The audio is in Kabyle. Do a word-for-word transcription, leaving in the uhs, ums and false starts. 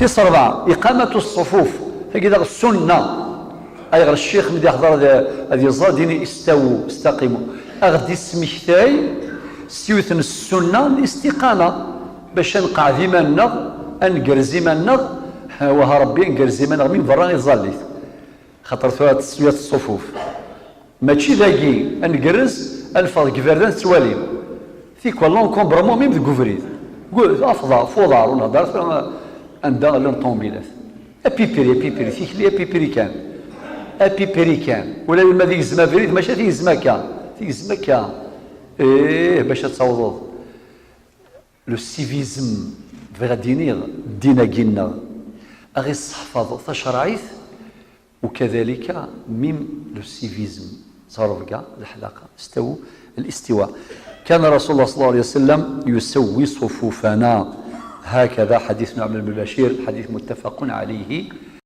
Tis rebɛa, iqamatu ṣṣufuf. Tagi daɣ ssunna. Ayɣer ccix mi d-iḥḍer ad, ad yeẓẓal, ad d-yini istawu, istaqimu. Ad ɣ-d-ismektay s yiwet n ssunna n istiqama, bac ad nqeɛɛed iman-nneɣ, ad ngerrez iman-nneɣ, ha, wah a Ṛebbi, ad ngerrez iman-nneɣ mi berra i tẓallit. Xaṭer tura teswiḍ ṣṣufuf. Mačči dagi, ad ngerrez, ad neffeɣ deg iberdan tettwalim. Tikwal l'encombrement même deg ubrid. Gu-, afḍar, f uḍar, ur nehder ara anda llan ṭṭumubilat. Apipiri, apipiri, tikli apipiri kan. Apipiri kan. Ula d ma d igzem abrid, mačči ad t-igzem akka. T-igzem akka. Ih, bac ad tawḍeḍ. Le civisme, bɣiɣ ad d-iniɣ, ddin-agi-nneɣ, ad ɣ-isseḥfaḍ tacerɛit, وكذلك même le civisme. Ẓerb kra leḥdaqa, استووا الاستواء. كان رسول الله صلى الله عليه وسلم يسوي صفوفنا هكذا، حديث نعمان بن بشير، حديث متفق عليه.